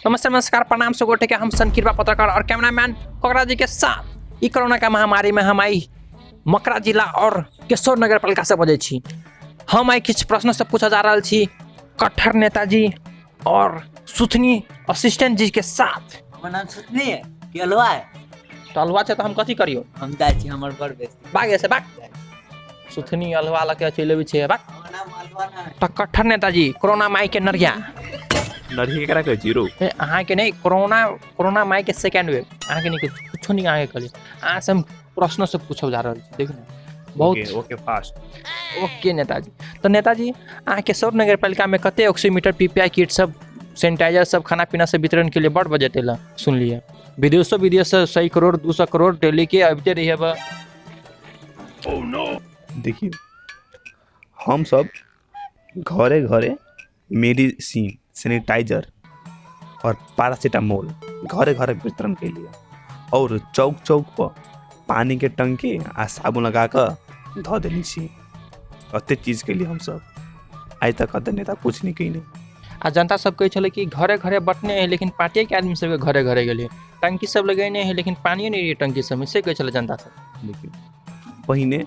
नमस्ते नमस्कार प्रणाम सब गोटे के, हम सनकृपा पत्रकार और कैमरामैन कोकरा जी के साथ ई कोरोना का महामारी में हम आई मकरा जिला और केशोर नगर पालिका से बजै छी। हम आई किछु प्रश्न सब पूछऽ जा रहल छी कट्टर नेताजी और सुथनी असिस्टेंट जी के साथ। हमर नाम सुथनी है कि अलवा है? तो अलवा छै तऽ हम कथी करियौ? हम जाइ छी, हमर बड़ बेइज्जती। भाग से भाग, सुथनी अलवा लऽ के चलि अबै छै, भाग। हमर नाम अलवा ना है। तऽ कट्टर नेताजी कोरोना माई के नरिया। नरही केकरा कहै छी रौ? अहाँके नहि, कोरोना कोरोना माई के सेकेंड वेव अहाँके नहि, कुछो नहि अहाँके कहलियै। अहाँ से हम प्रश्न सब पूछल जा रहल छी, देखू ने बहुत। Okay okay fast. ओके नेताजी, तऽ नेताजी अहाँके सब नगर पालिका में कते ऑक्सीमीटर पीपीआई किट सब सैनिटाइजर सब खाना पीना सब वितरण के लिए बड़ बजट एला सुनलियै। विदेशो विदेश से 100 करोड़ 200 करोड़ डेली के अबिते रहिए बा। देखियौ, हम सब घरे घरे मेडिसिन, सैनिटाइजर और पैरासीटामोल घरे घरे वितरण केलिए और चौक चौक पर पानी के टंकी आ साबुन लगा कऽ धऽ देने छी। एते चीज केलिए हमसब, आइ तक एते नेता कुछ नहीं केने। आ जनता सब कहै छलै कि घरे घरे बटने है लेकिन पार्टिए के आदमी सबके घरे घरे गेलै, टंकी सब लगेने है लेकिन पानिए नहि रहै टंकी सबमे, से कहै छलै जनता सब। देखियौ, पहिने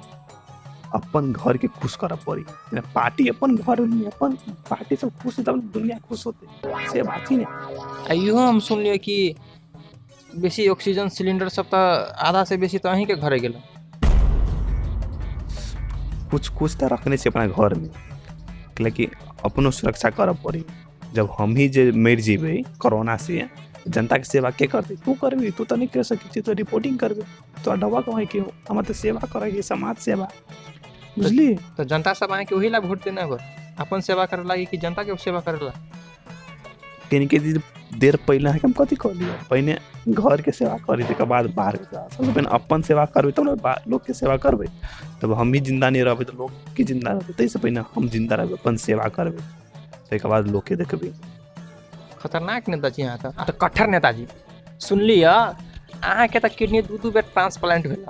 अपन घर के खुश करऽ पड़ी, जेना पार्टी अपन घर में अपन पार्टी सब खुश तब ने दुनिया खुश होतै, से बात ही ने। आ इहो हम सुनलियै कि बेसी ऑक्सीजन सिलेंडर सब तऽ आधा से बेसी तऽ अहीँके घरे गेलै। कुछ कुछ तऽ रखने छी अपना घर में, कैलाकि अपनो सुरक्षा करऽ पड़ी। जब हम ही जे मरि जेबै कोरोना से, जनता के सेवा के करतै? तू करबी? तू तऽ नहि करि सकै छी, तो रिपोर्टिंग करबे, तोरा डबा कमाइ के हो, हमरा तऽ सेवा करऽ के, समाज सेवा, बुझलियै? तऽ जनता सब अहाँके ओही ला वोट देने होत, अपन सेवा करे लागी कि जनता के सेवा करे ला? कनिके देर पहिले अहाँके हम कथी कहलियै, पहिने घर के सेवा करी तकर बाद बाहर के सेवा। सबसँ पहिने अपन सेवा करबै तब ने लोक के सेवा करबै। तब हम ही जिन्दा नहि रहबै तऽ लोक की जिन्दा रहतै? ताहिसँ पहिने हम जिन्दा रहबै, अपन सेवा करबै, ताहिके बाद लोकके देखबै। खतरनाक नेता छी अहाँ तऽ। कट्टर नेताजी सुनलियै अहाँके तऽ किडनी 2-2 बेर ट्रांसप्लांट भेल,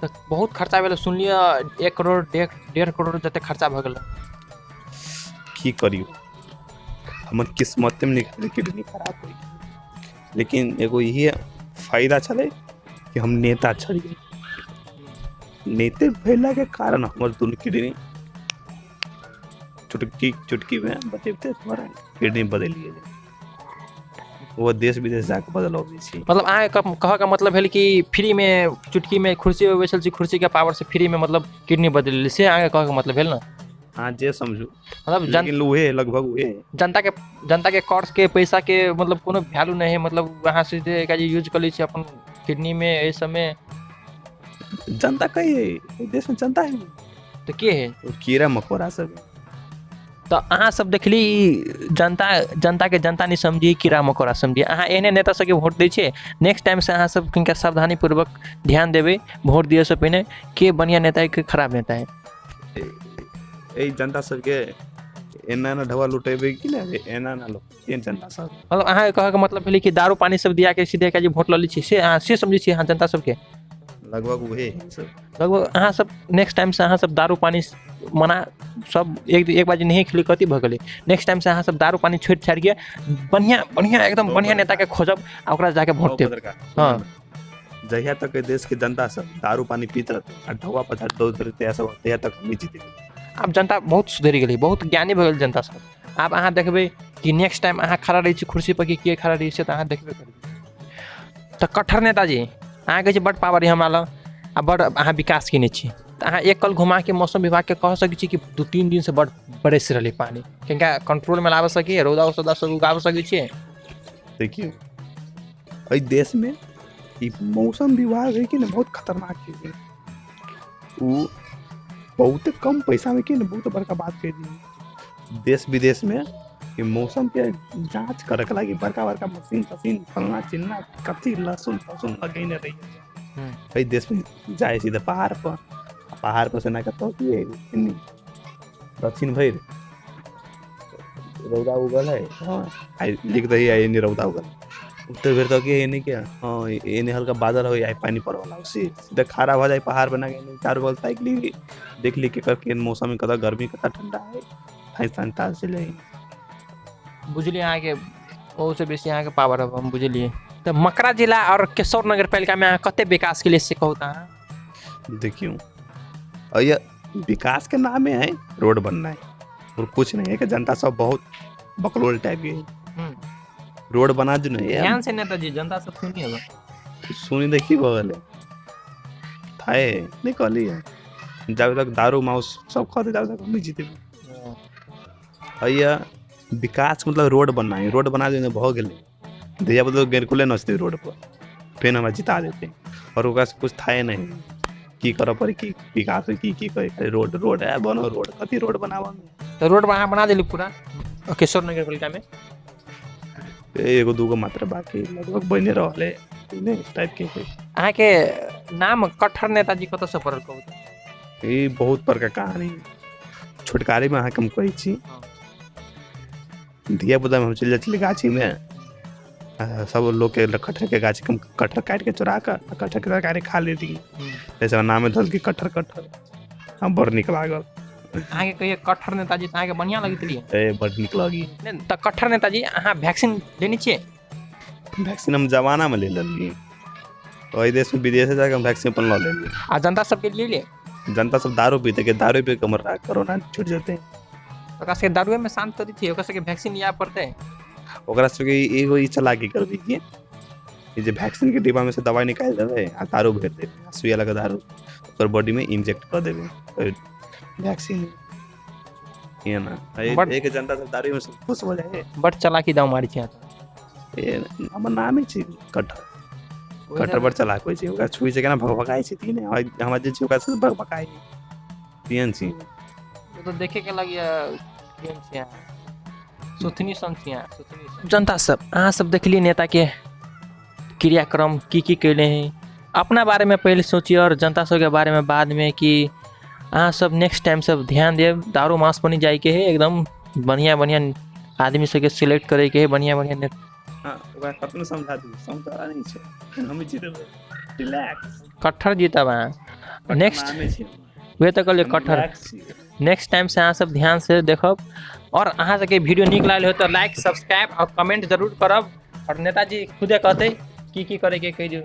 तऽ बहुत खर्चा भेल सुनलियै, 1 करोड़ 1.5 करोड़ जते खर्चा भऽ गेल। की करियौ, हमर किस्मतेमे निकल किडनी खराब होइ गेल। लेकिन एगो इहे फायदा छलै कि हम नेता छलियै, नेते भेलाके कारण हमर दुनू किडनी चुटकी चुटकीमे बतेबते हमर किडनी बदलि गेलै। ओ देश विदेश जाके बदलबै छी। मतलब अहाँके कहऽके मतलब भेल कि फ्री में चुटकी में कुर्सी पर बैसल छी, कुर्सी के पावर से फ्री में मतलब किडनी बदलि लेली, से अहाँके कहऽके मतलब भेल ने? अहाँ जे समझू, मतलब लेकिन उहे लगभग उहे। जनता के कर्ज के पैसा के मतलब कोनो वैल्यू नहीं है, मतलब अहाँ सीधे एक यूज कर लै छी अपन किडनी में एहि सबमे। जनता कही है, देश में जनता है तऽ के है? कीड़ा मकोड़ा सब। तऽ अहाँ सब देखली जनता जनता के जनता नहीं समझी, कीड़ा मकोड़ा समझी। अहाँ एहने नेता सबके वोट दै छियै। नेक्स्ट टाइम से अहाँ सब किनका सावधानी पूर्वक ध्यान देबै वोट दिअ से पहिने, के बढ़िया नेता है के खराब नेता है। एहि जनता सबके एना एना ढवा लुटेबै कि ने, एना एना लोक जनता सब। मतलब अहाँके कहऽके मतलब भेलै कि दारू पानी सब दिया के सीधे के वोट लऽ लै छी, से अहाँ से समझै छियै अहाँ जनता सबके? लगभग उहे है सब। लगभग अहाँ सब नेक्स्ट टाइम से अहाँ सब दारू पानी मना सब एक बार नहीं खेली कथी भऽ गेलै। नेक्स्ट टाइम से अहाँ सब दारू पानी छोड़ि छाड़ि के बढ़िया बढ़िया एकदम बढ़िया नेता के खोजब आ ओकरा जाके वोट देब। हाँ, जहिया तक देश के जनता सब दारू पानी पीत रहतै आ ढवा पछाड़ दौड़ रहतै सब, तहिया तक हम जीतेबै। आब जनता बहुत सुधरि गेलै, बहुत ज्ञानी भऽ गेल जनता सब। आब अहाँ देखबै कि नेक्स्ट टाइम अहाँ खड़ा रहै छी कुर्सी पर कि के खड़ा रहै छै, तऽ अहाँ देखबे करबै। तऽ कट्टर नेताजी अहाँ कहै छी बड़ पावर यऽ हमरा लग आ बड़ अहाँ विकास केने छी, तऽ अहाँ एक कल घुमाके मौसम विभागके कह सकै छी कि 2-3 दिन से बड़ बरसि रहलै पानी, किनका कंट्रोलमे लाबऽ सकी, रौदा उदा सब उगाबऽ सकै छियै? देखियौ, एहि देशमे ई मौसम विभाग है कि ने बहुत खतरनाक चीज है। ओ बहुते कम पैसा में कि ने बहुत बड़का बात कहि दियै। देश विदेश में ई मौसम के जांच करे के लागी बड़का बड़का मशीन तशीन फलना चिलना कथी लहसुन फसुन लगेने रहिए। एहि देश में जाइ सीधे पहाड़ पर, पहाड़ पर से ना कतौ कि दक्षिण भरि रौदा उगल है, हाँ आइ लिख दही आइ एने रौदा उगल, उत्तर भरि तऽ कि एने के हाँ एने हल्का बादल हो आइ पानि पड़ऽ वाला, सीधा खड़ा भऽ जाइ पहाड़ बना के चारू बगल ताकि ली, देख ली केकर केहन मौसम है, कतऽ गर्मी कतऽ ठंडा है, ताहि से ले। बुझलियै अहाँके ओहूसँ बेसी अहाँके पावर अब हम बुझलियै। तऽ मकरा जिला और केशोर नगर पालिकामे अहाँ कते विकास के लिए से कहू तऽ अहाँ? देखियो ये विकास के नामे है रोड बनना है और कुछ नहीं है कि जनता सब बहुत बकलोल टाइप के है। रोड बना जो नहीं है। ध्यान से नेताजी, जनता सब सुनी होगा। सुनी देखी बगल है थाए नहीं कहली है जब तक दारू माउस सब खाते जब तक हम नहीं जीते। अय्या विकास मतलब रोड बनना है, रोड बना देने बहुत गेले धिया पुता गेरकुले नचते रोड पर फिर हमरा जिता देते और ओकरा से कुछ थाए नहीं की करऽ पड़े की विकास की की करे रोड रोड है बनो रोड कथी रोड बनाबऽ। तो रोड अहाँ बना देली पूरा केशोर नगर पालिका में? एगो दूगो मात्र बाकी लगभग बने रहल है नहीं टाइप के है। अहाँके नाम कट्टर नेताजी कतऽसँ पड़ल कहू तऽ? ई बहुत बड़का कहानी छोटकारी में अहाँके हम कहै छी। धिया पुता में हम चलि जाइ छलियै गाछी में, सब लोग के कटहर के गाछी के हम कटहर काटि के चोरा कऽ कटहर के तरकारी खा ले रहियै, जैसे नामे धलकै कटहर कटहर, हम बड़ नीक लागल। अहाँके कहियै कट्टर नेताजी तऽ अहाँके बढ़िआँ लगैत रहियै? ए बड़ नीक लगी। नहि तऽ कट्टर नेताजी अहाँ वैक्सीन लेने छियै? वैक्सीन हम जमाना में ले लेलियै, ओहि देश में विदेश जाके हम वैक्सीन अपन लऽ लेलियै। आ जनता सबके लेलियै? जनता सब दारू पीते के दारू पी के हमर कोरोना छूटि जेतै। ओकरा सबके दारूएमे शान्त करै छियै, ओकरा सबके वैक्सीन लिअ पड़तै। ओकरा सबके एगो ई चलाकी करबै कि ई जे वैक्सीन के डिब्बा में से दवाई निकालि देबै आ दारू भरि देबै, सुइया लगा दारू ओकर बॉडी में इंजेक्ट कऽ देबै वैक्सीन एना। एक जनता सब दारू में सब खुश हो जाए। बड चलाकी दाव मारै छी अहाँ। ए हमर नामे छै कटहर, कटहर बड़ चलाक होइ छै, ओकरा छुइ छै केना भकभकाइ छै ती नहि हमरा जे छै ओकरा से भकभकाइ तेहन छी। ओ तऽ देखे के लगैया केहन छी अहाँ, सुथनी सन छी अहाँ, सुथनी सन। जनता सब अहाँ सब देखलियै नेता के क्रियाक्रम की की कैले हैं। अपना बारे में पहले सोचिए और जनता सबके बारे में बाद में, कि अहाँ सब नेक्स्ट टाइम सब ध्यान देब दारू मांस पर नहीं जाइके है, एकदम बढ़िया बढ़िया आदमी सबके सिलेक्ट करैके है, बढ़िया बढ़िया नेता। हाँ ओकरा कतनो समझा दू समझा नहीं छै हम जीतबै, रिलैक्स। कट्टर जीतब अहाँ नेक्स्ट, वह तऽ कहलियै कट्टर। नेक्स्ट टाइम से अहाँ सब ध्यान से देखब और अहाँ सबके वीडियो नीक लागल हो तऽ लाइक सब्सक्राइब और कमेंट जरूर करब। और नेताजी खुदे कहते की की करे के कहि दियौ।